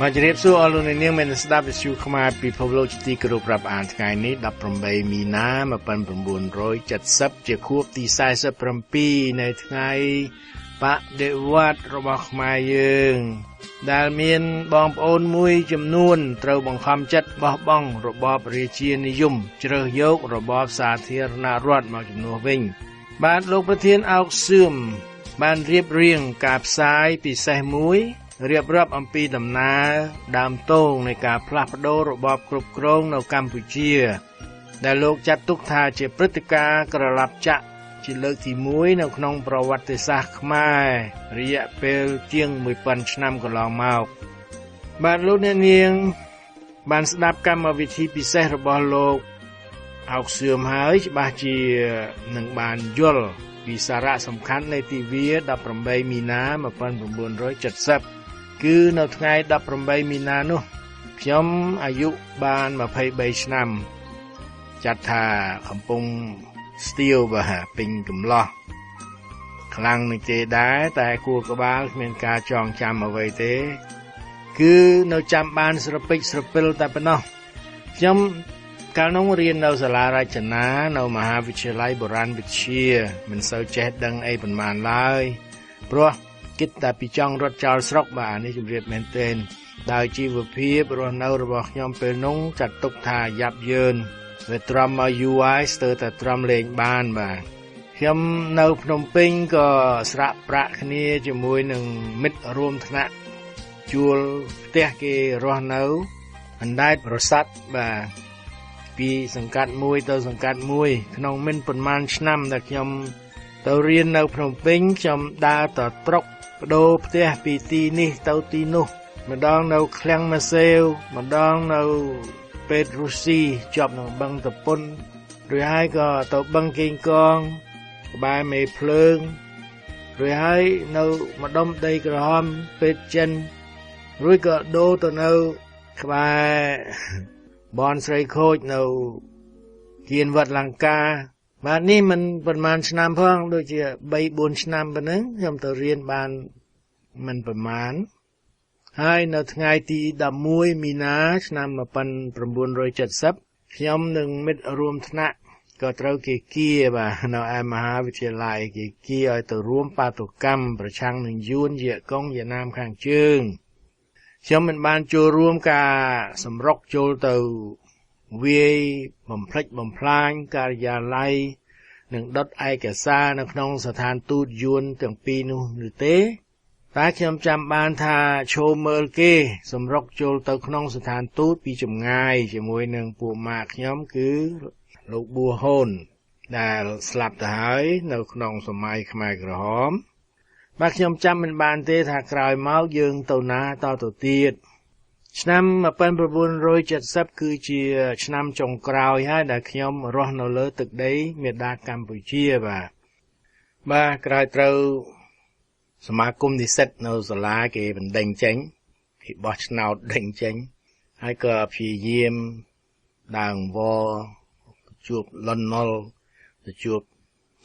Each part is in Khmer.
បាទ ជំរាបសួរអស់លោកអ្នកនាង មានស្ដាប់វិទ្យុខ្មែរពិភពលោកជាទីគោរពរាប់អាន ថ្ងៃនេះ 18 មីនា 1970 ជាខួបទី 47 នៃថ្ងៃបដិវត្តរបស់ខ្មែរយើង ដែលមានបងប្អូនមួយចំនួនត្រូវបង្ខំចិត្តបោះបង់របបរាជានិយម ជ្រើសយករបបសាធារណរដ្ឋមកជំនួសវិញ។ បាទ លោកប្រធានអោកសឿមបានរៀបរៀងការផ្សាយពិសេសមួយ រៀបរាប់អំពីដំណើរដើមទងនៃការផ្លាស់ប្ដូររបបគ្រប់គ្រងនៅកម្ពុជា ដែលលោកចាត់ទុកថាជាព្រឹត្តិការណ៍ក្រឡាប់ចាក់ជាលើកទី 1 នៅក្នុងប្រវត្តិសាស្ត្រខ្មែររយៈពេលជាង 1000 ឆ្នាំកន្លងមក។ បាទ លោកអ្នកនាងបានស្ដាប់កម្មវិធីពិសេសរបស់លោកអោកសឿមហើយ ច្បាស់ជានឹងបានយល់ពីសារៈសំខាន់នៃទិវា 18 មីនា 1970 គឺនៅថ្ងៃ 18 មីនានោះ ខ្ញុំអាយុបាន 23 ឆ្នាំ ចាត់ថាកំពុងស្ទាវ បាទ ពេញកំឡោះខ្លាំងនឹងគេដែរ តែគួរក្បាលគ្មានការចងចាំអ្វីទេ គឺនៅចាំបានស្រពេចស្រពិលតែប៉ុណ្ណោះ។ ខ្ញុំកាលនោះរៀននៅសាលារចនានៅមហាវិទ្យាល័យបុរាណវិទ្យា មិនសូវចេះដឹងអីប៉ុន្មានឡើយ ព្រោះគិតតែពីចង់រត់ចោលស្រុក។ បាទ នេះជម្រាបមែនទែន ដោយជីវភាពរស់នៅរបស់ខ្ញុំពេលនោះចាត់ទុកថាយ៉ាប់យ៉ឺន វាទ្រាំមកយូរហើយ ស្ទើរតែទ្រាំលេងបាន។ បាទ ខ្ញុំនៅភ្នំពេញក៏ស្រាក់ប្រាក់គ្នាជាមួយនឹងមិត្តរួមថ្នាក់ ជួលផ្ទះគេរស់នៅអណ្ដែតរសាត់ បាទ ពីសង្កាត់មួយទៅសង្កាត់មួយ។ ក្នុងមិនប៉ុន្មានឆ្នាំដែលខ្ញុំទៅរៀននៅភ្នំពេញ ខ្ញុំដើរតត្រុកបដូរផ្ទះពីទីនេះទៅទីនោះ ម្ដងនៅឃ្លាំងម៉ាសេវ ម្ដងនៅពេទ្យរុស្ស៊ីជាប់នឹងបឹងតពុន រួចហើយក៏ទៅបឹងកេងកងក្បែរមេភ្លើង រួចហើយនៅម្ដុំដីក្រហមពេទ្យចិន រួចក៏ដូរទៅនៅក្បែរបនស្រីខូចនៅគៀនវត្តលង្កា។ បាទ នេះមិនប្រហែលឆ្នាំផង ដូចជា 3 4 ឆ្នាំប៉ុណ្ណឹង ខ្ញុំទៅរៀនបានមិនប្រមាណហើយ។ នៅថ្ងៃទី 11 មីនា ឆ្នាំ 1970 ខ្ញុំនិងមិត្តរួមថ្នាក់ក៏ត្រូវគេគៀ បាទ នៅឯមហាវិទ្យាល័យ គេគៀឲ្យទៅរួមបាតុកម្មប្រឆាំងនឹងយួនយកុងវៀតណាមខាងជើង។ ខ្ញុំមិនបានចូលរួមការសម្រុកចូលទៅវាយបំផ្លិចបំផ្លាញការិយាល័យ និងដុតឯកសារនៅក្នុងស្ថានទូតយួនទាំងពីរនោះនោះទេ តែខ្ញុំចាំបានថាឈោមើលគេសម្រុកចូលទៅក្នុងស្ថានទូតពីចម្ងាយ ជាមួយនឹងពួកម៉ាកខ្ញុំ គឺលោកបួហូន ដែលស្លាប់ទៅហើយនៅក្នុងសម័យខ្មែរក្រហម។ បាទ ខ្ញុំចាំមិនបានទេថាក្រោយមកយើងទៅណាតទៅទៀត។ ឆ្នាំ 1970 គឺជាឆ្នាំចុងក្រោយហើយដែលខ្ញុំរស់នៅលើទឹកដីមេដាកម្ពុជា។ បាទ ក្រោយត្រូវសមាគមនិស្សិតនៅសាលាគេបណ្ដេញចេញ គេបោះឆ្នោតដេញចេញ ហើយក៏ព្យាយាមដើងវជួបលន់ណុល ទៅជួប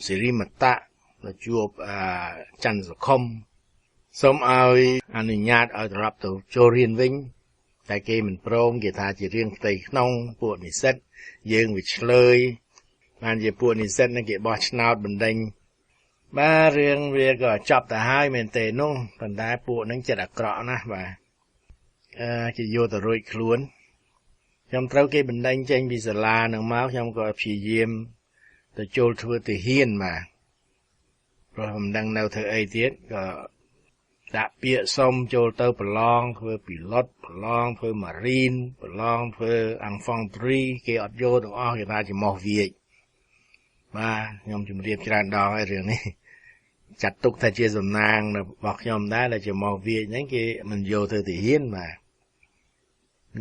សេរីមតៈ ទៅជួបច័ន្ទសុខុម សូមឲ្យអនុញ្ញាតឲ្យត្រឡប់ទៅចូលរៀនវិញ តែគេមិនព្រម គេថាជារឿងផ្ទៃក្នុងពួកនិស្សិតយើងវាឆ្លើយ បានជាពួកនិស្សិតនឹងគេបោះឆ្នោតបណ្ដេញ។ បាទ រឿងវាក៏ចប់ទៅហើយមែនទេនោះ ប៉ុន្តែពួកនឹងចិត្តអាក្រក់ណាស់ បាទ អឺគេយកទៅរួចខ្លួន។ ខ្ញុំត្រូវគេបណ្ដេញចេញពីសាលានឹងមក ខ្ញុំក៏ព្យាយាមទៅចូលធ្វើទាហាន បាទ ព្រោះមិនដឹងនៅធ្វើអីទៀត ក៏ដាក់ពាក្យសុំចូលទៅប្រឡងធ្វើពីឡុត ប្រឡងធ្វើម៉ារីន ប្រឡងធ្វើអង់ហ្វង់ទ្រី គេអត់យកទាំងអស់ គេថាជាម៉ោះវាច។ បាទ ខ្ញុំជម្រាបច្រើនដងហើយរឿងនេះ ចាត់ទុកថាជាសំណាងរបស់ខ្ញុំដែរ ដែលជាមកវាចហ្នឹងគេមិនយកធ្វើទាហាន។ បាទ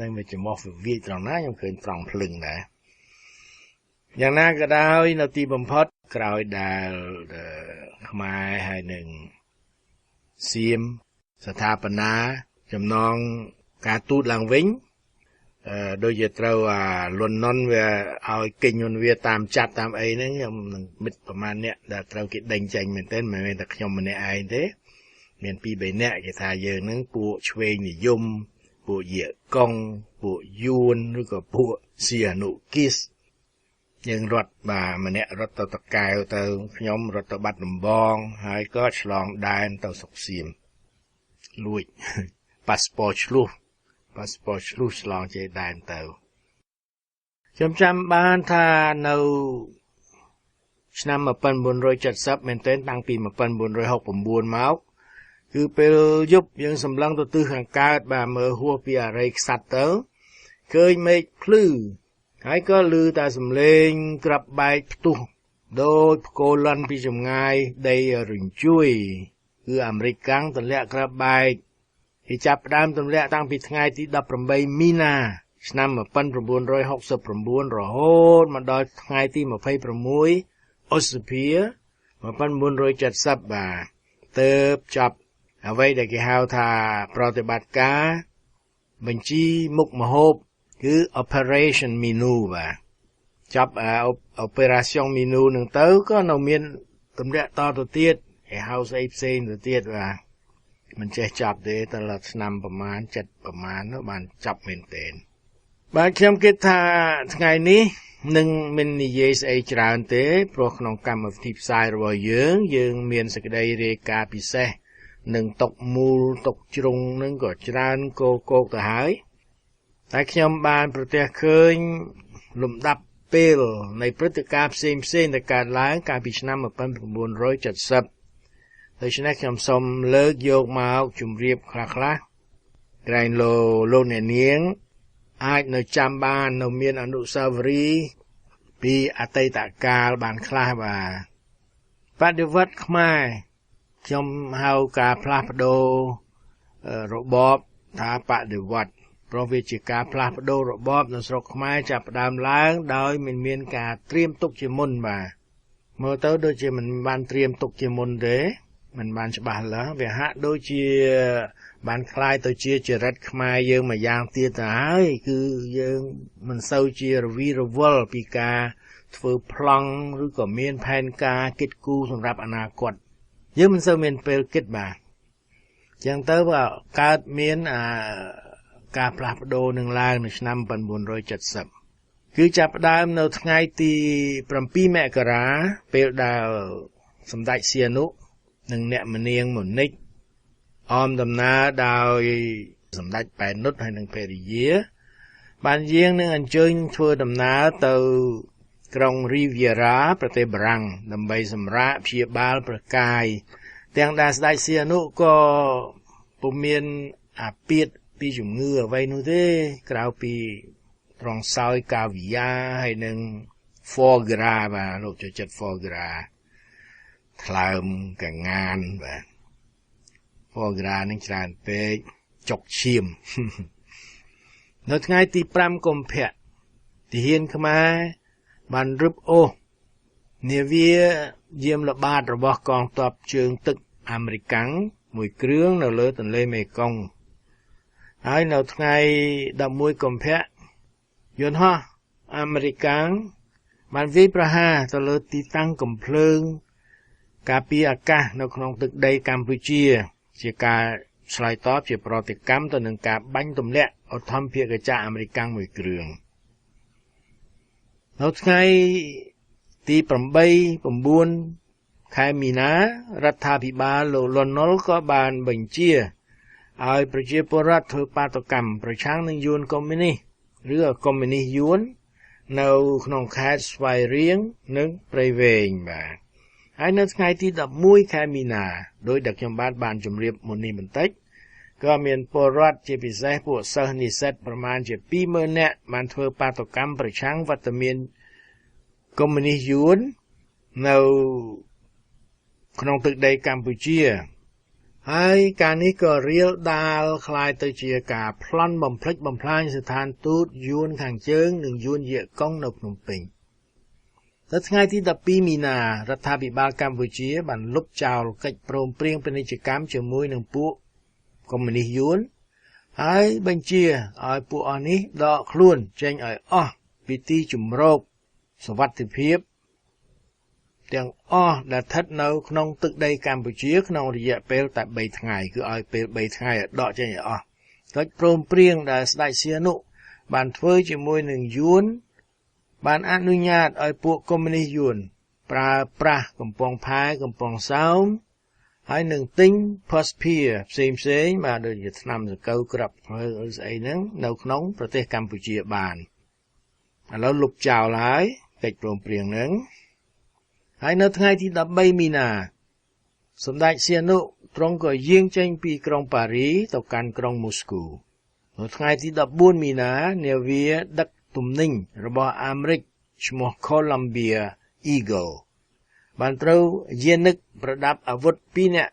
នឹងវាជាមកវាចត្រង់ណា ខ្ញុំឃើញត្រង់ភ្លឹងដែរ។ យ៉ាងណាក៏ដោយ នៅទីបំផុតក្រោយដែលខ្មែរហើយនឹងសៀមស្ថាបនាចំណងការទូតឡើងវិញ ដូចជាត្រូវអាលន់ណុនវាឲ្យកិញវាតាមចាប់តាមអីហ្នឹង ខ្ញុំនឹងមិត្តប្រហែលអ្នកដែលត្រូវគេដេញចេញមែនទែន មិនមែនតែខ្ញុំម្នាក់ឯងទេ មាន 2 3 នាក់ គេថាយើងហ្នឹងពួកឆ្វេងនិយម ពួកយៀកុងពួកយួនឬក៏ពួកស៊ីអានុគីសយើងរត់បាទម្នាក់រត់ទៅតកែវទៅខ្ញុំរត់ទៅបាត់ដំបងហើយក៏ឆ្លងដែនទៅស្រុកសៀមលួចប៉ាសពតឆ្លុះប៉ាសពតឆ្លុះឆ្លងជ័យដែនទៅខ្ញុំចាំបានថានៅឆ្នាំ1970មែនទែនតាំងពី1969មកគឺពេលយប់យើងសម្លឹងទៅទិសខាងកើតបាទមើលហួសពីអរិយខ្សាត់ទៅឃើញមេឃភ្លឺហើយក៏ឮតែសំឡេងក្រាប់បែកផ្ទុះដោយផ្គរលន់ពីចម្ងាយដីរញ្ជួយគឺអាមេរិកកាំងទម្លាក់ក្រាប់បែកគេចាប់ផ្ដើមទម្លាក់តាំងពីថ្ងៃទី18មីនាឆ្នាំ1969រហូតមកដល់ថ្ងៃទី26ឧសភា1970បាទទើបចប់អ្វីដែលគេហៅថាប្រតិបត្តិការបញ្ជីមុខម្ហូបគឺ Operation Minu បាទចប់ Operation Minu នឹងទៅក៏នៅមានទម្លាក់តទៅទៀតគេហៅស្អីផ្សេងទៅទៀតបាទមិនចេះចាប់ទេតែឆ្នាំប្រមាណចិត្តប្រមាណនោះបានចាប់មែនទែនបាទខ្ញុំគិតថាថ្ងៃនេះនឹងមិននិយាយស្អីច្រើនទេព្រោះក្នុងកម្មវិធីផ្សាយរបស់យើងយើងមានសេចក្តីរាយការណ៍ពិសេសនឹងតុកមូលតុកជ្រុងនឹងក៏ច្រើនគោកោកទៅហើយតែខ្ញុំបានប្រទះឃើញលំដាប់ពេលនៃព្រឹត្តិការណ៍ផ្សេងផ្សេងដែលកើតឡើងកាលពីឆ្នាំ1970ដូច្នេះខ្ញុំសូមលើកយកមកជម្រាបខ្លះខ្លះក្រែងលោកអ្នកនាងអាចនៅចាំបាននៅមានអនុស្សាវរីយ៍ពីអតីតកាលបានខ្លះបាទបដិវត្តខ្មែរខ្ញុំហៅការផ្លាស់ប្ដូររបបថាបដិវត្តព្រោះវាជាការផ្លាស់ប្ដូររបបនៅស្រុកខ្មែរចាប់ផ្ដើមឡើងដោយមិនមានការត្រៀមទុកជាមុនបាទមើលទៅដូចជាមិនបានត្រៀមទុកជាមុនទេមិនបានច្បាស់លាស់វាហាក់ដូចជាបានคล้ายទៅជាចរិតខ្មែរយើងមួយយ៉ាងទៀតទៅហើយគឺយើងមិនសូវជារវីរវល់ពីការធ្វើប្លង់ឬក៏មានផែនការគិតគូរសម្រាប់អនាគតយើងមិនសូវមានពេលគិតបាទចឹងទៅបើកើតមានអាការផ្លាស់ប្ដូរនឹងឡើងនៅឆ្នាំ1970គឺចាប់ផ្ដើមនៅថ្ងៃទី7មករាពេលដែលសម្ដេចសីហនុនិងអ្នកមនាងមនិចអមដំណើរដោយសម្ដេចប៉ែននុតហើយនិងភរិយាបានយាងនឹងអញ្ជើញធ្វើដំណើរទៅក្រុងរីវីរ៉ាប្រទេសបារាំងដើម្បីសម្រាកព្យាបាលព្រះកាយទាំងដែលស្ដេចសីហនុក៏ពុំមានអាពាធពីជំងឺអ្វីនោះទេក្រៅពីត្រង់សោយកាវីយ៉ាហើយនឹង foie gras បាទលោកចូលចិត្ត foie gras ថ្លើមកងានបាទ foie gras នឹងច្រើនពេកចុកឈាមនៅថ្ងៃទី5កុម្ភៈទាហានខ្មែរបានរឹបអូសនាវាយាមល្បាតរបស់កងទ័ពជើងទឹកអាមេរិកាំងមួយគ្រឿងនៅលើទន្លេមេគង្គហើយនៅថ្ងៃ11កុម្ភៈយន្តហោះអាមេរិកាំងបានវាយប្រហារទៅលើទីតាំងកំភ្លើងការពារអាកាសនៅក្នុងទឹកដីកម្ពុជាជាការឆ្លើយតបជាប្រតិកម្មទៅនឹងការបាញ់ទម្លាក់ឧទ្ធម្ភាគចក្រអាមេរិកាំងមួយគ្រឿងនៅថ្ងៃទី8 9ខែមីនារដ្ឋាភិបាលលោកលន់នល់ក៏បានបញ្ជាឲ្យប្រជាពលរដ្ឋធ្វើបាតុកម្មប្រឆាំងនឹងយួនកុម្មុយនីសឬកុម្មុយនីសយួននៅក្នុងខេត្តស្វាយរៀងនិងព្រៃវែងបាទហើយនៅថ្ងៃទី11ខែមីនាដោយដែលខ្ញុំបានជម្រាបមុននេះបន្តិចក៏មានពលរដ្ឋជាពិសេសពួកសិស្សនិស្សិតប្រមាណជា 20,000 នាក់បានធ្វើបាតុកម្មប្រឆាំងវត្តមានកុម្មុយនីសយួននៅក្នុងទឹកដីកម្ពុជាហើយការនេះក៏រៀលដាលคล้ายទៅជាការប្លន់បំផ្លិចបំផ្លាញស្ថានទូតយួនខាងជើងនិងយួនយៀកុងនៅភ្នំពេញនៅថ្ងៃទី12មីនារដ្ឋាភិបាលកម្ពុជាបានលុបចោលកិច្ចព្រមព្រៀងពាណិជ្ជកម្មជាមួយនឹងពួកកុម្មុយនីសយួនហើយបញ្ជាឲ្យពួកអស់នេះដកខ្លួនចេញឲ្យអស់ពីទីជម្រកសុវត្ថិភាពទាំងអស់ដែលស្ថិតនៅក្នុងទឹកដីកម្ពុជាក្នុងរយៈពេលតែ3ថ្ងៃគឺឲ្យពេល3ថ្ងៃឲ្យដកចេញឲ្យអស់ កិច្ចព្រមព្រៀងដែលស្ដេចសីហនុបានធ្វើជាមួយនឹងយួនបានអនុញ្ញាតឲ្យពួកកុម្មុយនីសយួនប្រើប្រាស់កំពង់ផែកំពង់សោមហើយនឹងទិញភស្តុភារផ្សេងផ្សេងបាទដូចជាថ្នាំសង្កូវក្រាប់ឬស្អីហ្នឹងនៅក្នុងប្រទេសកម្ពុជាបានឥឡូវលុបចោលហើយកិច្ចព្រមព្រៀងហ្នឹងហើយនៅថ្ងៃទី13មីនាសម្ដេចសីហនុទ្រង់ក៏យាងចេញពីក្រុងប៉ារីទៅកាន់ក្រុងមូស្គូនៅថ្ងៃទី14មីនានាវាដឹកទំនិញរបស់អាមេរិកឈ្មោះ Columbia Eagle បានត្រូវយានិកប្រដាប់អាវុធ2នាក់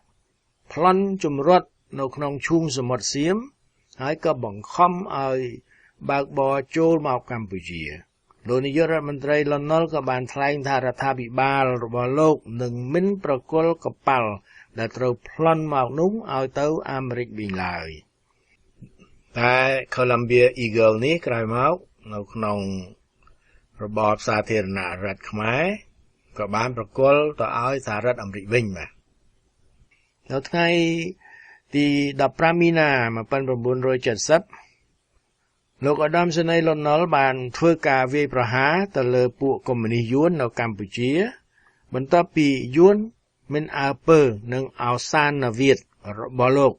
ប្លន់ជំរត់នៅក្នុងឈូងសមុទ្រសៀមហើយក៏បង្ខំឲ្យបើកបរចូលមកកម្ពុជាលោកនាយករដ្ឋមន្ត្រីលន់នល់ក៏បានថ្លែងថារដ្ឋាភិបាលរបស់លោកនឹងមិនប្រគល់កប៉ាល់ដែលត្រូវប្លន់មកនោះឲ្យទៅអាមេរិកវិញឡើយតែ Columbia Eagle នេះក្រោយមកនៅក្នុងរបបសាធារណរដ្ឋខ្មែរក៏បានប្រគល់ទៅឲ្យសហរដ្ឋអាមេរិកវិញបាទនៅថ្ងៃទី15មីនា1970លោកឧត្តមសេនីយ៍លន់នល់បានធ្វើការវាយប្រហារទៅលើពួកកុម្មុយនីសយួននៅកម្ពុជាបន្ទាប់ពីយួនមិនអើពើនឹងឱសានវាទរបស់លោក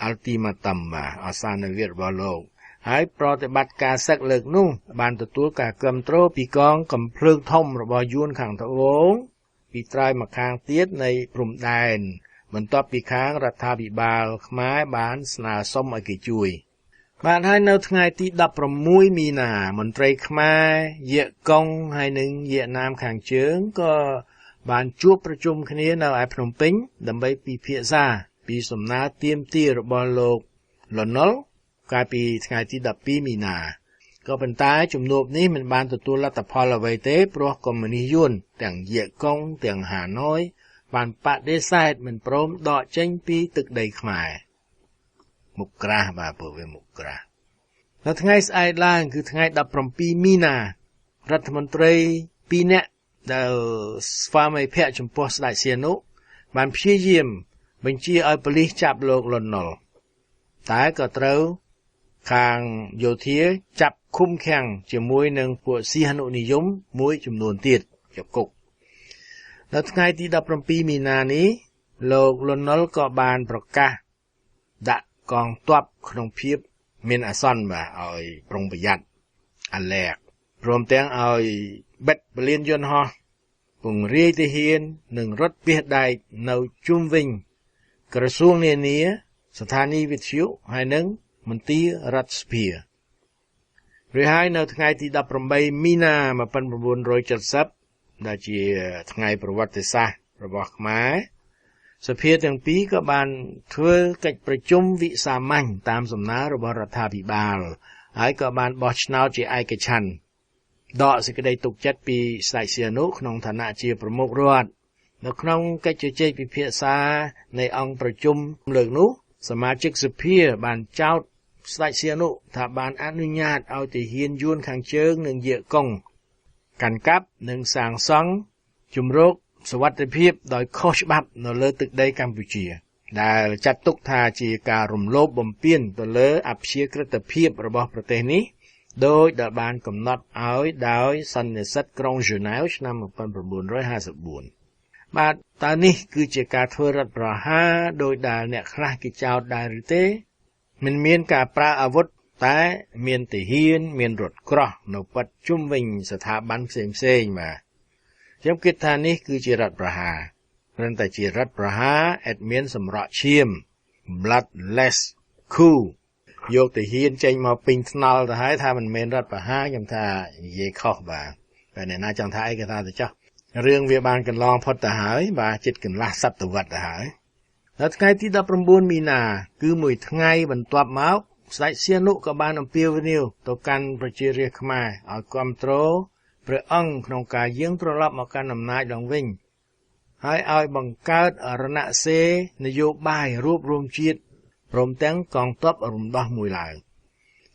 អល់ទីម៉ាតុមបាទឱសានវាទរបស់លោកហើយប្រតិបត្តិការសឹកលើកនោះបានទទួលការគាំទ្រពីកងកំភ្លើងធំរបស់យួនខាងត្បូងពីត្រើយម្ខាងទៀតនៃព្រំដែនបន្ទាប់ពីខាងរដ្ឋាភិបាលខ្មែរបានស្នើសុំឲ្យគេជួយបាទហើយនៅថ្ងៃទី16មីនាមន្ត្រីខ្មែរយៀកកុងហើយនិងយៀកណាមខាងជើងក៏បានជួបប្រជុំគ្នានៅឯភ្នំពេញដើម្បីពិភាក្សាពីសំណើទាមទាររបស់លោកលន់នល់កាលពីថ្ងៃទី12មីនាក៏ប៉ុន្តែជំនួបនេះមិនបានទទួលលទ្ធផលអ្វីទេព្រោះកុម្មុយនីសយួនទាំងយៀកកុងទាំងហាណូយបានបដិសេធមិនព្រមដកចេញពីទឹកដីខ្មែរមុខក្រាស់បាទពួកវាមុខក្រាស់នៅថ្ងៃស្អែកឡើងគឺថ្ងៃ17មីនារដ្ឋមន្ត្រី2នាក់ដែលស្វាមីភក្តិចំពោះស្ដេចសីហនុបានព្យាយាមបញ្ជាឲ្យប៉ូលីសចាប់លោកលន់នល់តែក៏ត្រូវខាងយោធាចាប់ឃុំឃាំងជាមួយនឹងពួកសីហនុនិយមមួយចំនួនទៀតជាប់គុកនៅថ្ងៃទី17មីនានេះលោកលន់នល់ក៏បានប្រកាសដាក់កងទ័ពក្នុងភាពមានអាសន្នបាទឲ្យប្រុងប្រយ័ត្នអាឡែកព្រមទាំងឲ្យបិទពលានយន្តហោះពង្រាយទាហាននិងរថពាសដែកនៅជុំវិញក្រសួងនានាស្ថានីយវិទ្យុហើយនិងមន្ទីររដ្ឋសភារួចហើយនៅថ្ងៃទី18មីនា1970ដែលជាថ្ងៃប្រវត្តិសាស្ត្ររបស់ខ្មែរសភាទាំងពីរក៏បានធ្វើកិច្ចប្រជុំវិសាមញ្ញតាមសំណើរបស់រដ្ឋាភិបាលហើយក៏បានបោះឆ្នោតជាឯកច្ឆន្ទដកសេចក្តីទុកចិត្តពីស្ដេចសីហនុក្នុងឋានៈជាប្រមុខរដ្ឋនៅក្នុងកិច្ចជជែកពិភាក្សានៃអង្គប្រជុំលើកនោះសមាជិកសភាបានចោទស្ដេចសីហនុថាបានអនុញ្ញាតឲ្យទាហានយួនខាងជើងនិងយៀកកុងកាន់កាប់និងសាងសង់ជំរកសុវត្ថិភាពដោយខុសច្បាប់នៅលើទឹកដីកម្ពុជាដែលចាត់ទុកថាជាការរំលោភបំពានទៅលើអព្យាក្រឹតភាពរបស់ប្រទេសនេះដោយដែលបានកំណត់ឲ្យដោយសន្និសីទក្រុងហ្សឺណែវឆ្នាំ1954បាទតើនេះគឺជាការធ្វើរដ្ឋប្រហារដោយដែលអ្នកខ្លះគេចោទដែរឬទេមិនមានការប្រើអាវុធតែមានទាហានមានរថក្រោះនៅប៉ិតជុំវិញស្ថាប័នផ្សេងផ្សេងបាទខ្ញុំគិតថានេះគឺជារដ្ឋប្រហារគ្រាន់តែជារដ្ឋប្រហារឥតមានសម្រក់ឈាម bloodless coup យកទាហានចេញមកពេញថ្នល់ទៅហើយថាមិនមែនរដ្ឋប្រហារខ្ញុំថានិយាយខុសបាទតែអ្នកណាចង់ថាអីក៏ថាទៅចុះរឿងវាបានកន្លងផុតទៅហើយបាទជិតកន្លះសតវត្សទៅហើយនៅថ្ងៃទី19មីនាគឺមួយថ្ងៃបន្ទាប់មកស្ដេចសីហនុក៏បានអំពាវនាវទៅកាន់ប្រជារាស្ត្រខ្មែរឲ្យគាំទ្រព្រះអង្គក្នុងការយាងត្រឡប់មកកាន់អំណាចឡើងវិញហើយឲ្យបង្កើតរណសេរីនយោបាយរួបរួមជាតិព្រមទាំងកងទ័ពរំដោះមួយឡើង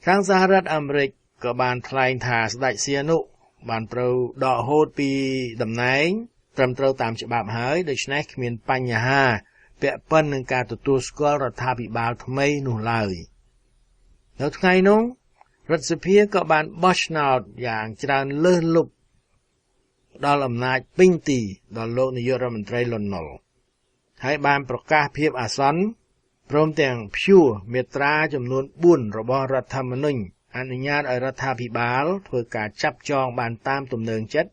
ខាងសហរដ្ឋអាមេរិកក៏បានថ្លែងថាស្ដេចសីហនុបានត្រូវដកហូតពីតំណែងត្រឹមត្រូវតាមច្បាប់ហើយដូច្នេះគ្មានបញ្ហាពាក់ព័ន្ធនឹងការទទួលស្គាល់រដ្ឋាភិបាលថ្មីនោះឡើយ។ នៅថ្ងៃនោះរដ្ឋសភាក៏បានបោះឆ្នោតយ៉ាងច្រើនលើសលប់ផ្ដល់អំណាចពេញទីដល់លោកនាយករដ្ឋមន្ត្រីលន់នល់ហើយបានប្រកាសភាពអាសន្នព្រមទាំងព្យួរមាត្រាចំនួន4របស់រដ្ឋធម្មនុញ្ញអនុញ្ញាតឲ្យរដ្ឋាភិបាលធ្វើការចាប់ចងបានតាមទំនើងចិត្ត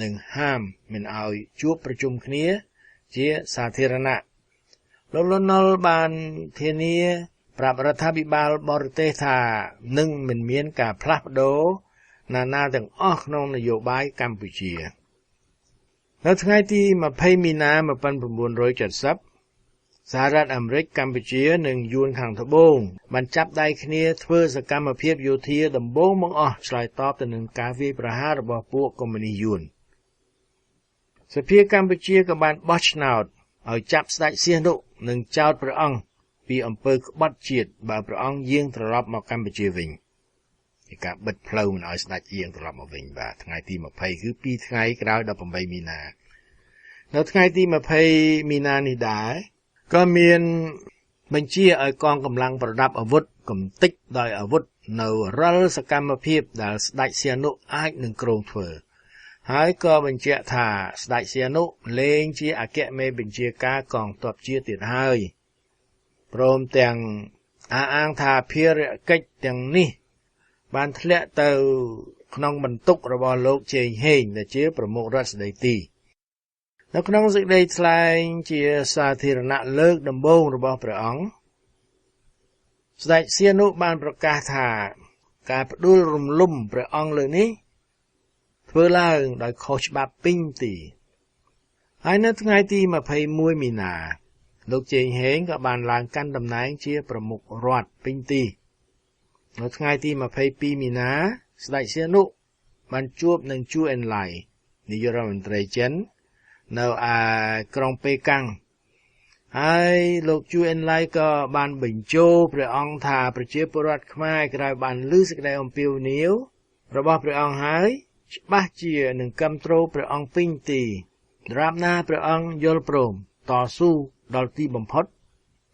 និងហាមមិនឲ្យជួបប្រជុំគ្នាជាសាធារណៈលោកលន់នល់បានធានាប្រាប់រដ្ឋាភិបាលបរទេសថានឹងមិនមានការផ្លាស់ប្ដូរណានាទាំងអស់ក្នុងនយោបាយកម្ពុជានៅថ្ងៃទី20មីនា1970សហរដ្ឋអាមេរិកកម្ពុជានិងយួនខាងត្បូងបានចាប់ដៃគ្នាធ្វើសកម្មភាពយោធាដំបូងបង្អស់ឆ្លើយតបទៅនឹងការវាយប្រហាររបស់ពួកកុម្មុយនីសយួនសភាកម្ពុជាក៏បានបោះឆ្នោតឲ្យចាប់ស្ដេចសីហនុនិងចោទព្រះអង្គពីអំពើក្បត់ជាតិបើព្រះអង្គយាងត្រឡប់មកកម្ពុជាវិញជាការបិទផ្លូវមិនឲ្យស្ដេចយាងត្រឡប់មកវិញបាទថ្ងៃទី20គឺ2ថ្ងៃក្រោយ18មីនានៅថ្ងៃទី20មីនានេះដែរក៏មានបញ្ជាឲ្យកងកម្លាំងប្រដាប់អាវុធកំទេចដោយអាវុធនៅរាល់សកម្មភាពដែលស្ដេចសីហនុអាចនឹងគ្រោងធ្វើហើយក៏បញ្ជាក់ថាស្ដេចសីហនុលែងជាអគ្គមេបញ្ជាការកងទ័ពជាតិទៀតហើយព្រមទាំងអះអាងថាភារកិច្ចទាំងនេះបានធ្លាក់ទៅក្នុងបន្ទុករបស់លោកជេងហេងដែលជាប្រមុខរដ្ឋស្ដីទីនៅក្នុងសេចក្តីថ្លែងជាសាធារណៈលើកដំបូងរបស់ព្រះអង្គស្ដេចសីហនុបានប្រកាសថាការផ្ដួលរំលំព្រះអង្គលើកនេះធ្វើឡើងដោយខុសច្បាប់ពេញទីហើយនៅថ្ងៃទី21មីនាលោកជេងហេងក៏បានឡើងកាន់តំណែងជាប្រមុខរដ្ឋពេញទីនៅថ្ងៃទី22មីនាស្ដេចសីហនុបានជួបនឹងជូអេនឡៃនាយករដ្ឋមន្ត្រីចិននៅឯក្រុងប៉េកាំងហើយលោកជូអេនឡៃក៏បានបញ្ជោព្រះអង្គថាប្រជាពលរដ្ឋខ្មែរក្រោយបានឮសេចក្តីអំពាវនាវរបស់ព្រះអង្គហើយច្បាស់ជានឹងគ្រប់គ្រងព្រះអង្គពេញទីដរាបណាព្រះអង្គយល់ព្រមតស៊ូដល់ទីបំផុត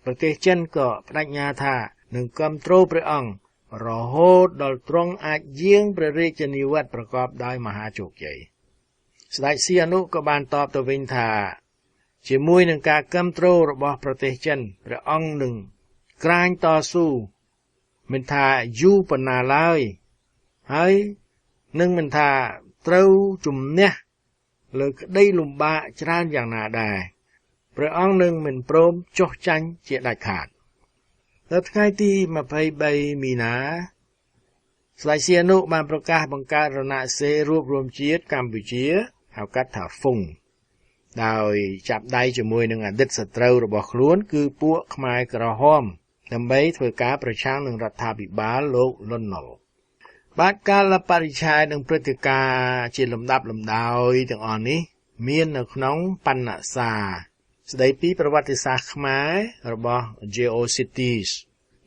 ប្រទេសចិនក៏បដិញ្ញាថានឹងគ្រប់គ្រងព្រះអង្គរហូតដល់ទ្រង់អាចយាងព្រះរាជនិវត្តន៍ប្រកបដោយមហាជោគជ័យស្ដេចសីហនុក៏បានតបទៅវិញថាជាមួយនឹងការគ្រប់គ្រងរបស់ប្រទេសចិនព្រះអង្គនឹងក្រាញតស៊ូមិនថាយូរប៉ុណ្ណាឡើយហើយនឹងមិនថាត្រូវជំនះលើក្តីលំបាកច្រើនយ៉ាងណាដែរព្រះអង្គនឹងមិនព្រមចុះចាញ់ជាដាច់ខាតនៅថ្ងៃទី23មីនាស្ដេចសីហនុបានប្រកាសបង្កើតរណសិរ្សរួបរួមជាតិកម្ពុជាហៅកាត់ថាហ្វុងដោយចាប់ដៃជាមួយនឹងអតីតសត្រូវរបស់ខ្លួនគឺពួកខ្មែរក្រហមដើម្បីធ្វើការប្រឆាំងនឹងរដ្ឋាភិបាលលោកលន់នល់បាទកាលបរិច្ឆេទនិងព្រឹត្តិការណ៍ជាលំដាប់លំដោយទាំងអស់នេះមាននៅក្នុងបណ្ណសារស្ដីពីប្រវត្តិសាស្ត្រខ្មែររបស់ GeoCities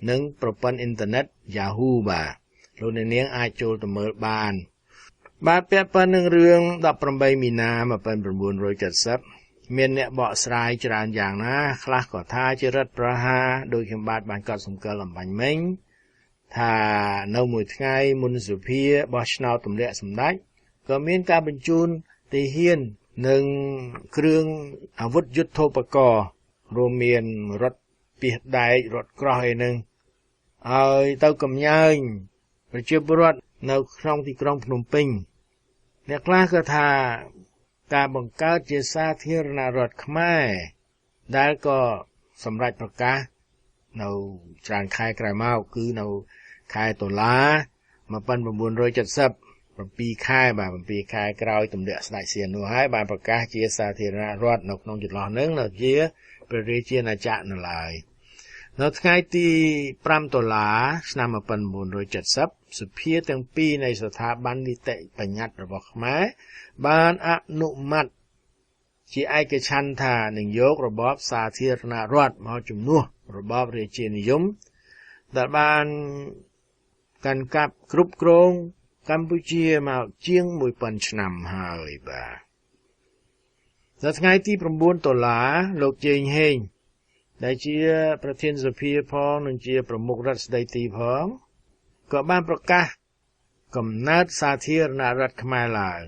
និងប្រព័ន្ធអ៊ីនធឺណិត Yahoo បាទលោកអ្នកនាងអាចចូលទៅមើលបានបាទពាក់ព័ន្ធនឹងរឿង18មីនា1970មានអ្នកបកស្រាយច្រើនយ៉ាងណាខ្លះក៏ថាជារដ្ឋប្រហារដោយខ្ញុំបាទបានកត់សម្គាល់អំបញ្ញមិញថានៅមួយថ្ងៃមុនសភាបោះឆ្នោតទម្លាក់សម្ដេចក៏មានការបញ្ជូនទាហាននិងគ្រឿងអាវុធយុទ្ធោបករណ៍រួមមានរថពាសដែករថក្រោះអីនឹងឲ្យទៅកំញើញប្រជាពលរដ្ឋនៅក្នុងទីក្រុងភ្នំពេញអ្នកខ្លះក៏ថាការបង្កើតជាសាធារណរដ្ឋខ្មែរដែលក៏សម្រេចប្រកាសនៅច្រើនខែក្រោយមកគឺនៅខែតុលា1970 7ខែបាទ7ខែក្រោយទម្លាក់ស្ដេចសីហនុហើយបានប្រកាសជាសាធារណរដ្ឋនៅក្នុងចន្លោះនឹងនៅជាព្រះរាជាណាចក្រនៅឡើយនៅថ្ងៃទី5តុលាឆ្នាំ1970សភាទាំងពីរនៃស្ថាប័ននីតិបញ្ញត្តិរបស់ខ្មែរបានអនុម័តជាឯកច្ឆន្ទថានឹងយករបបសាធារណរដ្ឋមកជំនួសរបបរាជានិយមដែលបានកាន់កាប់គ្រប់គ្រងកម្ពុជាមកជាង1000ឆ្នាំហើយបាទនៅថ្ងៃទី9តុលាលោកជេងហេងដែលជាប្រធានសភាផងនិងជាប្រមុខរដ្ឋស្ដីទីផង ក៏បានប្រកាសកំណើតសាធារណរដ្ឋខ្មែរឡើង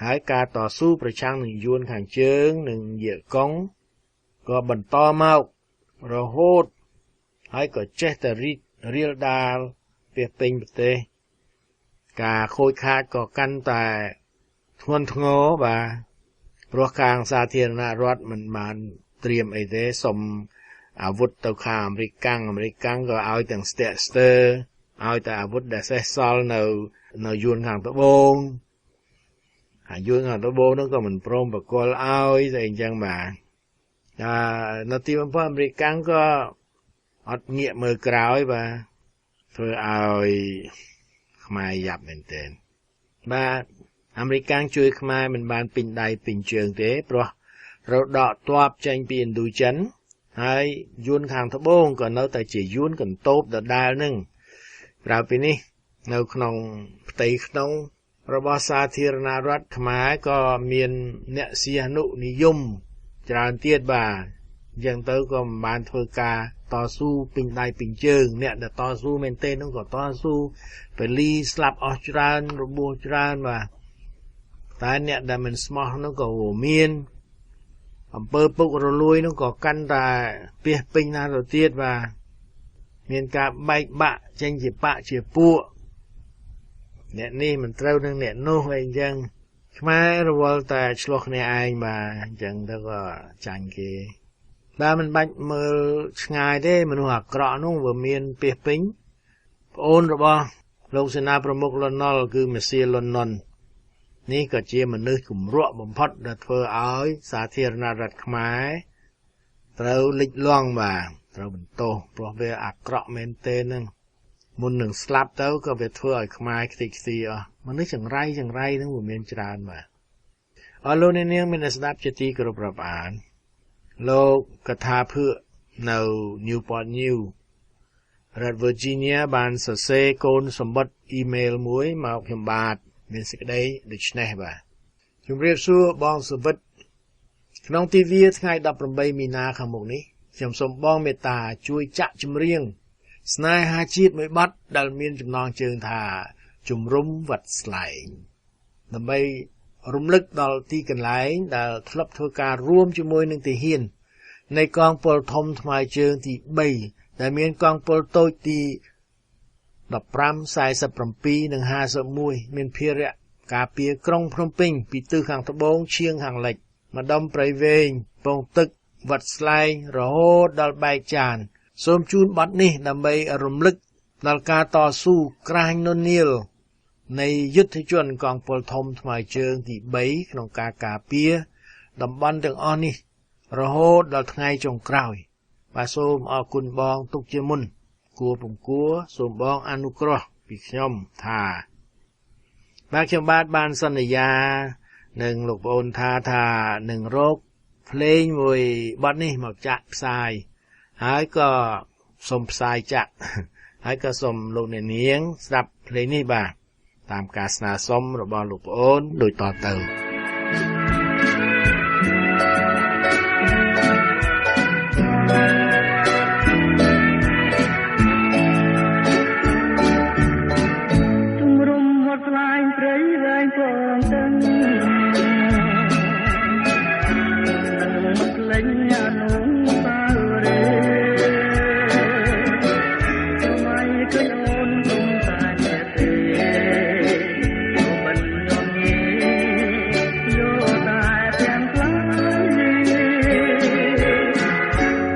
ហើយការតស៊ូប្រឆាំងនឹងយួនខាងជើងនិងយៀកុងក៏បន្តមករហូតហើយក៏ចេះតែរីករាលដាលពាសពេញប្រទេសការខូចខាតក៏កាន់តែធ្ងន់ធ្ងរបាទព្រោះខាងសាធារណរដ្ឋមិនបានត្រៀមអីទេសុំអាវុធទៅខាងអាមេរិកកាំងអាមេរិកកាំងក៏ឲ្យទាំងស្ទាក់ស្ទើរឲ្យតែអាវុធដែលសេះសល់នៅយួនខាងត្បូងហើយយួនខាងត្បូងនោះក៏មិនព្រមប្រគល់ឲ្យស្អីអញ្ចឹងបាទនៅទីបំផុតអាមេរិកកាំងក៏អត់ងាកមើលក្រោយបាទធ្វើឲ្យខ្មែរយ៉ាប់មែនទែនបាទអាមេរិកកាំងជួយខ្មែរមិនបានពេញដៃពេញជើងទេព្រោះត្រូវដកទ័ពចេញពីឥណ្ឌូចិនហើយយួនខាងត្បូងក៏នៅតែជាយួនកន្ទោបដដែលនឹងក្រៅពីនេះនៅក្នុងផ្ទៃក្នុងរបស់សាធារណរដ្ឋខ្មែរក៏មានអ្នកសៀហនុនិយមច្រើនទៀតបាទអញ្ចឹងទៅក៏មិនបានធ្វើការតស៊ូពេញដៃពេញជើងអ្នកដែលតស៊ូមែនទេនោះក៏តស៊ូពលីស្លាប់អស់ច្រើនរបួសច្រើនបាទតែអ្នកដែលមិនស្មោះនោះក៏មានអំពើពុករលួយនោះក៏កាន់តែពាសពេញណាស់ទៅទៀតបាទមានការបែកបាក់ចេញជាបាក់ជាពួកអ្នកនេះមិនត្រូវនឹងអ្នកនោះអីអញ្ចឹងខ្មែររវល់តែឆ្លោះគ្នាឯងបាទអញ្ចឹងទៅក៏ចាញ់គេបាទមិនបាច់មើលឆ្ងាយទេមនុស្សអាក្រក់នោះវាមានពាសពេញប្អូនរបស់លោកសេនាប្រមុខលន់នល់គឺមេស៊ីលន់នន់នេះក៏ជាមនុស្សគម្រក់បំផុតដែលធ្វើឲ្យសាធារណរដ្ឋខ្មែរត្រូវលិចលង់បាទត្រូវបន្ទោសព្រោះវាអាក្រក់មែនទេនឹងមុននឹងស្លាប់ទៅក៏វាធ្វើឲ្យខ្មែរខ្ទេចខ្ទីអស់មនុស្សចង្រៃចង្រៃនឹងវាមានច្រើនបាទអរលោកអ្នកនាងមានស្ដាប់ជាទីគោរពរាប់អានលោកកថាភឿកនៅ Newport News រដ្ឋ Virginia បានសរសេរកូនសម្បត្តិអ៊ីមែលមួយមកខ្ញុំបាទមានសេចក្តីដូច្នេះបាទជំរាបសួរបងសវិតក្នុងទិវាថ្ងៃ18មីនាខាងមុខនេះខ្ញុំសូមបងមេត្តាជួយចាក់ចម្រៀងស្នេហាជាតិមួយបទដែលមានចំណងជើងថាជំរុំវត្តស្លែងដើម្បីរំលឹកដល់ទីកន្លែងដែលធ្លាប់ធ្វើការរួមជាមួយនឹងទាហាននៃកងពលធំថ្មើរជើងទី3ដែលមានកងពលតូចទី15 47និង51មានភារៈការពារក្រុងភ្នំពេញពីទិសខាងត្បូងឈៀងខាងលិចម្ដុំព្រៃវែងពងទឹកវត្តស្លែងរហូតដល់បែកចានសូមជូនបទនេះដើម្បីរំលឹកដល់ការតស៊ូក្រាញននៀលនៃយុទ្ធជនកងពលធំថ្មើរជើងទី3ក្នុងការការពារតំបន់ទាំងអស់នេះរហូតដល់ថ្ងៃចុងក្រោយបាទសូមអរគុណបងទុកជាមុនគួរពំគួរសូមបងអនុគ្រោះពីខ្ញុំថាបាទខ្ញុំបាទបានសន្យានឹងលោកប្អូនថានឹងរកភ្លេងមួយបទនេះមកចាក់ផ្សាយហើយក៏សូមផ្សាយចាក់ហើយក៏សូមលោកអ្នកនាងស្ដាប់ភ្លេងនេះបាទតាមការស្នើសុំរបស់លោកប្អូនដូចតទៅជំរុំវត្តស្លែងព្រៃវែងពងទាំងនឹងលេងអនុសាវរីយ៍មិនឃើញអូនទុំតែទេមិនញោមញីយកតែទាំងខ្លាយ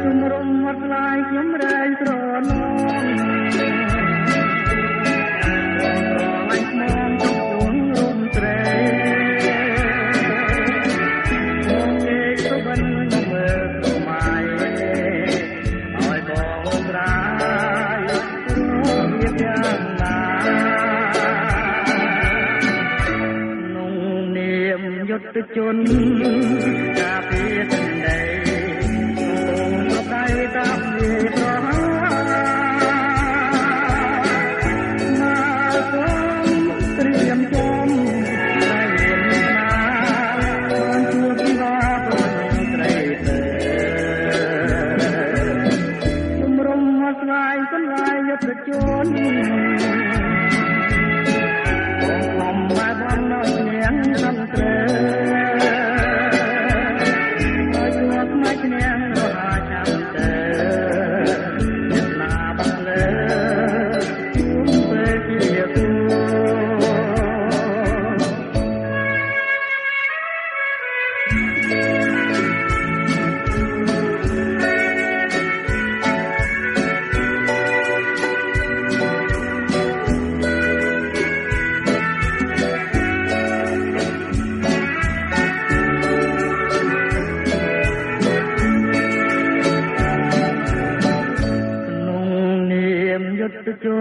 ជំរុំវត្តស្លែងខ្ញុំរែងស្រណងយុទ្ធជនការពារទឹកដីកំពុងប្រដៅតាមវាប្រហាមកសូមត្រៀមចំតែមានណាបានជួបវិវាប្រត្រីទៅជំរុំមកស្លាយកន្លែងយុទ្ធជន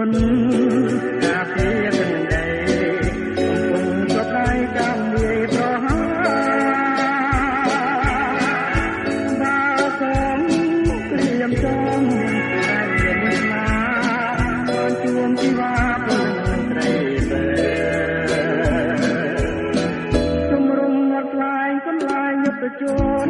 នការពារទឹកដីកំពុងជាប់ដៃចាំវាយប្រហារបើសងក្រៀមចំតែមានណាបានជួមជីវ៉ាពលនឹងត្រីបើជំរុំមាត់ថ្លែងកន្លែងយុទ្ធជន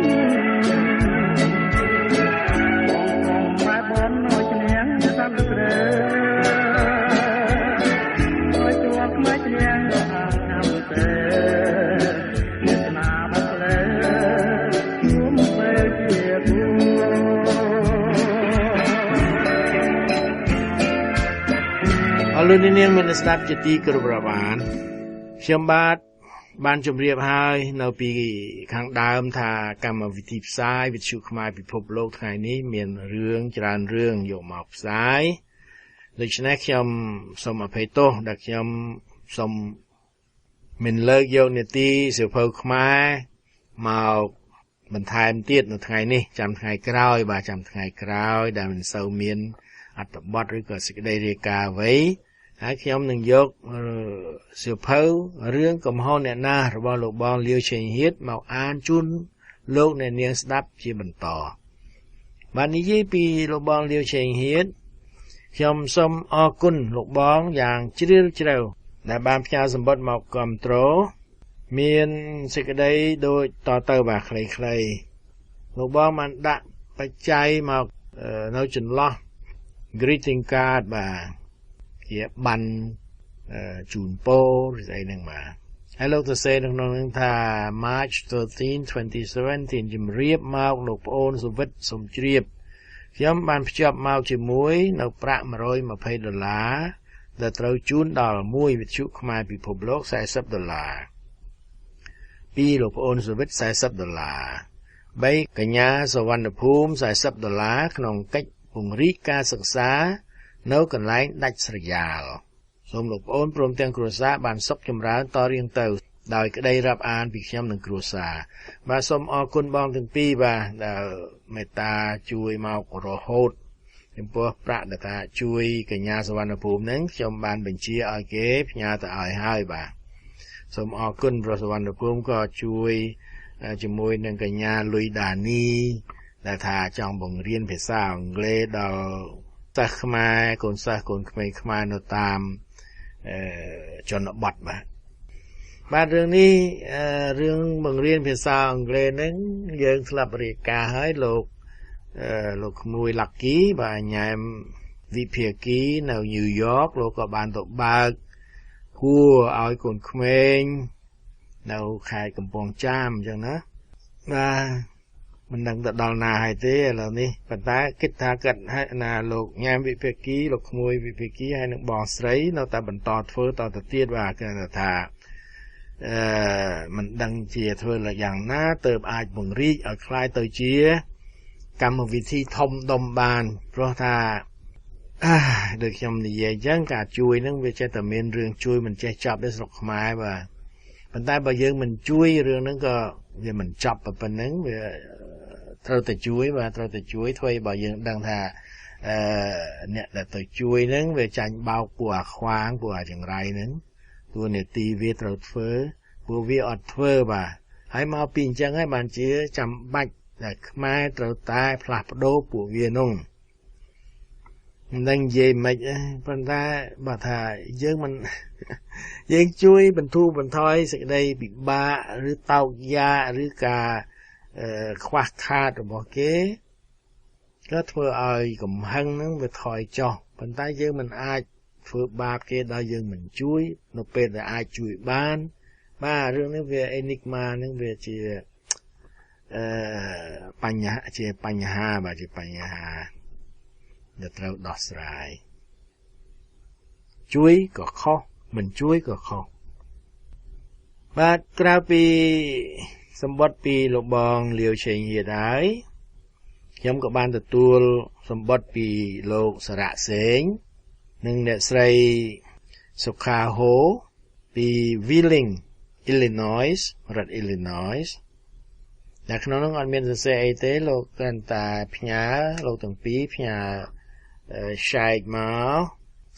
លោកនាងមានស្ដាប់ជាទីគោរពរាប់អានខ្ញុំបាទបានជម្រាបហើយនៅពីខាងដើមថាកម្មវិធីផ្សាយវិទ្យុខ្មែរពិភពលោកថ្ងៃនេះមានរឿងច្រើនរឿងយកមកផ្សាយដូច្នេះខ្ញុំសូមអភ័យទោសដែលខ្ញុំសូមមិនលើកយកនីតិសៀវភៅខ្មែរមកបន្ថែមទៀតនៅថ្ងៃនេះចាំថ្ងៃក្រោយបាទចាំថ្ងៃក្រោយដែលមិនសូវមានអត្ថបទឬក៏សេចក្តីរាយការណ៍អ្វីហើយខ្ញុំនឹងយកសៀវភៅរឿងកំហុសអ្នកណារបស់លោកបងលាវឆេងហៀតមកអានជូនលោកអ្នកនាងស្ដាប់ជាបន្តបាទនិយាយពីលោកបងលាវឆេងហៀតខ្ញុំសូមអរគុណលោកបងយ៉ាងជ្រាលជ្រៅដែលបានផ្ញើសម្បត្តិមកគាំទ្រមានសេចក្តីដូចតទៅបាទខ្លីៗលោកបងបានដាក់បច្ច័យមកនៅចន្លោះ greeting card បាទជាបានជូនពរឬស្អីហ្នឹងបាទហើយលោកសរសេរក្នុងនឹងថា March 13 2017ជំរាបមកលោកប្អូនសុវិតសូមជ្រាបខ្ញុំបានភ្ជាប់មកជាមួយនៅប្រាក់120ដុល្លារដែលត្រូវជូនដល់មួយវិទ្យុខ្មែរពិភពលោក40ដុល្លារពីរលោកប្អូនសុវិត40ដុល្លារ3កញ្ញាសវណ្ណភូមិ40ដុល្លារក្នុងកិច្ចពង្រីកការសិក្សានៅកន្លែងដាច់ស្រយាលសូមលោកប្អូនព្រមទាំងគ្រួសារបានសុខចម្រើនតរៀងទៅដោយក្តីរាប់អានពីខ្ញុំនិងគ្រួសារបាទសូមអរគុណបងទាំងពីរបាទដែលមេត្តាជួយមករហូតចំពោះប្រាក់ដែលថាជួយកញ្ញាសវណ្ណភូមិហ្នឹងខ្ញុំបានបញ្ជាឲ្យគេផ្ញើទៅឲ្យហើយបាទសូមអរគុណប្រសវណ្ណភូមិក៏ជួយជាមួយនឹងកញ្ញាលុយដានីដែលថាចង់បង្រៀនភាសាអង់គ្លេសដល់សិស្សខ្មែរកូនសិស្សកូនក្មេងខ្មែរនៅតាមជនបទបាទបាទរឿងនេះរឿងបង្រៀនភាសាអង់គ្លេសហ្នឹងយើងធ្លាប់រាយការណ៍ហើយលោកក្មួយឡាក់គីបាទញ៉ែមវិភាគីនៅញូវយ៉កលោកក៏បានទៅបើកហួរឲ្យកូនក្មេងនៅខេត្តកំពង់ចាមអញ្ចឹងណាបាទមិនដឹងទៅដល់ណាហើយទេឥឡូវនេះប៉ុន្តែគិតថាគាត់ហើយណាលោកញ៉ែមវិភាគីលោកក្មួយវិភាគីហើយនឹងបងស្រីនៅតែបន្តធ្វើតទៅទៀតបាទគឺថាមិនដឹងជាធ្វើយ៉ាងណាទៅអាចពង្រីកឲ្យคล้ายទៅជាកម្មវិធីធំដុំបានព្រោះថាដូចខ្ញុំនិយាយអញ្ចឹងការជួយហ្នឹងវាចេះតែមានរឿងជួយមិនចេះចប់ទេស្រុកខ្មែរបាទប៉ុន្តែបើយើងមិនជួយរឿងហ្នឹងក៏វាមិនចប់ប៉ុណ្ណឹងវាត្រូវតែជួយបាទត្រូវតែជួយធ្វើឲ្យបើយើងដឹងថាអ្នកដែលទៅជួយហ្នឹងវាចាញ់បោកពួកអាខ្វាងពួកអាចង្រៃហ្នឹងតួនាទីវាត្រូវធ្វើពួកវាអត់ធ្វើបាទហើយមកពីអញ្ចឹងហើយបានជាចាំបាច់តែខ្មែរត្រូវតែផ្លាស់ប្ដូរពួកវានោះមិនដឹងនិយាយមិនប៉ុន្តែបើថាយើងមិនយើងជួយបន្ធូរបន្ថយសេចក្តីពិបាកឬតោកយ៉ាឬការខ្វះខាតរបស់គេក៏ធ្វើឲ្យកំហឹងហ្នឹងវាថយចុះប៉ុន្តែយើងមិនអាចធ្វើបាបគេដល់យើងមិនជួយនៅពេលដែលអាចជួយបានបាទរឿងនេះវា enigma ហ្នឹងវាជាបញ្ហាជាបញ្ហាបាទជាបញ្ហាដែលត្រូវដោះស្រាយជួយក៏ខុសមិនជួយក៏ខុសបាទក្រៅពីសម្បត្តិពីលោកបងលាវឆេងហៀតហើយខ្ញុំក៏បានទទួលសម្បត្តិពីលោកសារៈសេងនិងអ្នកស្រីសុខាហូពី Wheeling Illinois រដ្ឋ Illinois តែក្នុងនោះអត់មានសរសេរអីទេលោកគ្រាន់តែផ្ញើលោកទាំងពីរផ្ញើឆែកមក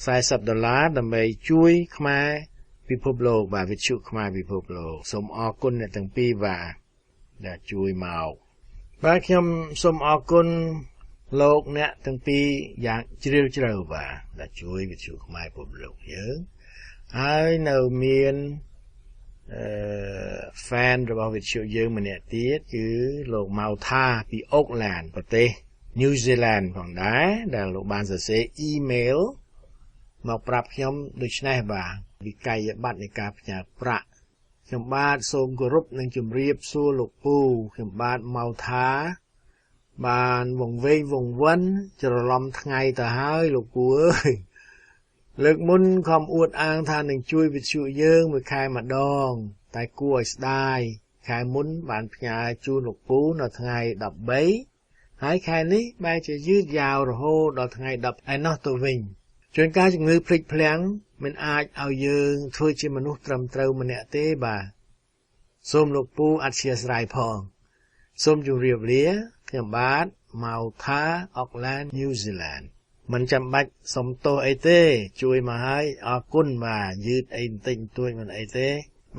40ដុល្លារដើម្បីជួយខ្មែរពិភពលោកបាទវិទ្យុខ្មែរពិភពលោកសូមអរគុណអ្នកទាំងពីរបាទដែលជួយមកបាទខ្ញុំសូមអរគុណលោកអ្នកទាំងពីរយ៉ាងជ្រាលជ្រៅបាទដែលជួយវិទ្យុខ្មែរពិភពលោកយើងហើយនៅមានfan របស់វិទ្យុយើងម្នាក់ទៀតគឺលោកម៉ៅថាពីអូកឡែនប្រទេស New Zealand ផងដែរដែលលោកបានសរសេរអ៊ីមែលមកប្រាប់ខ្ញុំដូច្នេះបាទវិក័យប័ត្រនៃការផ្ញើប្រាក់ខ្ញុំបាទសូមគោរពនិងជម្រាបសួរលោកពូខ្ញុំបាទម៉ៅថាបានវង្វេងវង្វិនច្រឡំថ្ងៃទៅហើយលោកពូអើយលើកមុនខំអួតអាងថានឹងជួយវិទ្យុយើងមួយខែម្ដងតែគួរឲ្យស្ដាយខែមុនបានផ្ញើជូនលោកពូនៅថ្ងៃ13ហើយខែនេះបែរជាយឺតយ៉ាវរហូតដល់ថ្ងៃ10ឯណោះទៅវិញជួនកាលជំងឺភ្លេចភ្លាំងមិនអាចឲ្យយើងធ្វើជាមនុស្សត្រឹមត្រូវម្នាក់ទេបាទសូមលោកពូអធ្យាស្រ័យផងសូមជម្រាបលាខ្ញុំបាទម៉ៅថាអូកឡែន New Zealand មិនចាំបាច់សុំទោសអីទេជួយមកហើយអរគុណបាទយឺតអីបន្តិចបន្តួចមិនអីទេ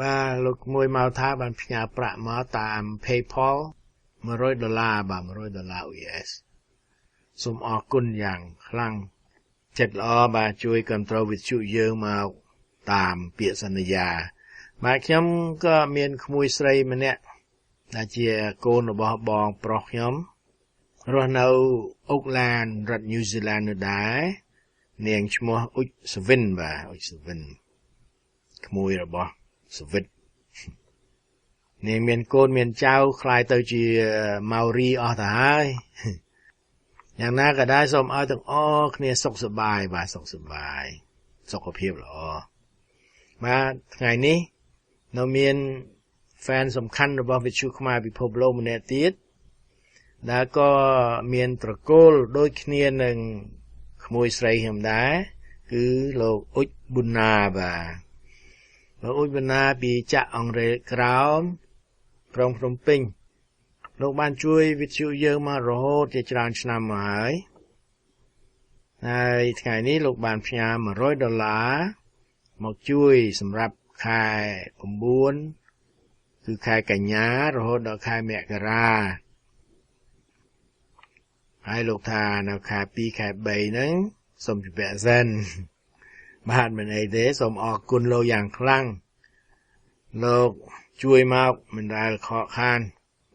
បាទលោកមួយម៉ៅថាបានផ្ញើប្រាក់មកតាម PayPal 100ដុល្លារបាទ100ដុល្លារ US សូមអរគុណយ៉ាងខ្លាំងចិត្តល្អបាទជួយគ្រប់គ្រងវិទ្យុយើងមកតាមពាក្យសន្យាបាទខ្ញុំក៏មានក្មួយស្រីម្នាក់ដែលជាកូនរបស់បងប្រុសខ្ញុំរស់នៅអូកឡែនរដ្ឋ New Zealand នោះដែរនាងឈ្មោះអ៊ុចសវិនបាទអ៊ុចសវិនក្មួយរបស់សវិតនាងមានកូនមានចៅក្លាយទៅជាម៉ៅរីអស់ទៅហើយយ៉ាងណាក៏ដោយសូមឲ្យទាំងអស់គ្នាសុខសប្បាយបាទសុខសប្បាយសុខភាពល្អបាទថ្ងៃនេះនៅមាន fan សំខាន់របស់វិទ្យុខ្មែរពិភពលោកម្នាក់ទៀតដែលក៏មានត្រកូលដូចគ្នានឹងក្មួយស្រីខ្ញុំដែរគឺលោកអ៊ុចប៊ុនណាបាទលោកអ៊ុចប៊ុនណាពីចាក់អង្រេក្រោមក្រុងភ្នំពេញលោកបានជួយវិទ្យុយើងមករហូតជាច្រើនឆ្នាំមកហើយហើយថ្ងៃនេះលោកបានផ្ញើ100ដុល្លារមកជួយសម្រាប់ខែ9គឺខែកញ្ញារហូតដល់ខែមករាហើយលោកថានៅខែ2ខែ3ហ្នឹងសូមជម្រាបសិនបាទមិនអីទេសូមអរគុណលោកយ៉ាងខ្លាំងលោកជួយមកមិនដែលខកខាន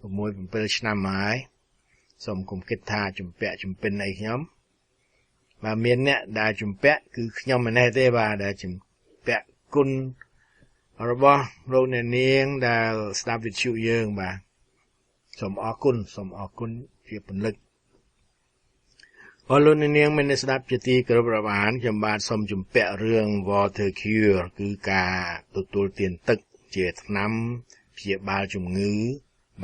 6 7ឆ្នាំមកហើយសូមកុំគិតថាជំពាក់ជំពិនអីខ្ញុំបាទមានអ្នកដែលជំពាក់គឺខ្ញុំម្នាក់ទេបាទដែលជំពាក់គុណរបស់លោកអ្នកនាងដែលស្ដាប់វិទ្យុយើងបាទសូមអរគុណសូមអរគុណជាពន្លឹកអរលោកអ្នកនាងមានស្ដាប់ជាទីគោរពរាប់អានខ្ញុំបាទសូមជំពាក់រឿង Water Cure គឺការទទួលទានទឹកជាថ្នាំព្យាបាលជំងឺ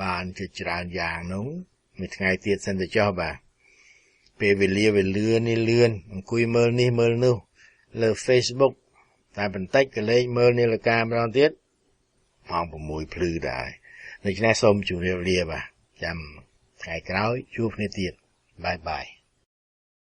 បានជាច្រើនយ៉ាងនោះមួយថ្ងៃទៀតសិនទៅចុះបាទពេលវេលាវាលឿននេះលឿនអង្គុយមើលនេះមើលនោះលើ Facebook តែបន្តិចក៏លេខមើលនាឡិកាម្ដងទៀតម៉ោង6ភ្លឺដែរដូច្នេះសូមជម្រាបលាបាទចាំថ្ងៃក្រោយជួបគ្នាទៀតបាយបាយ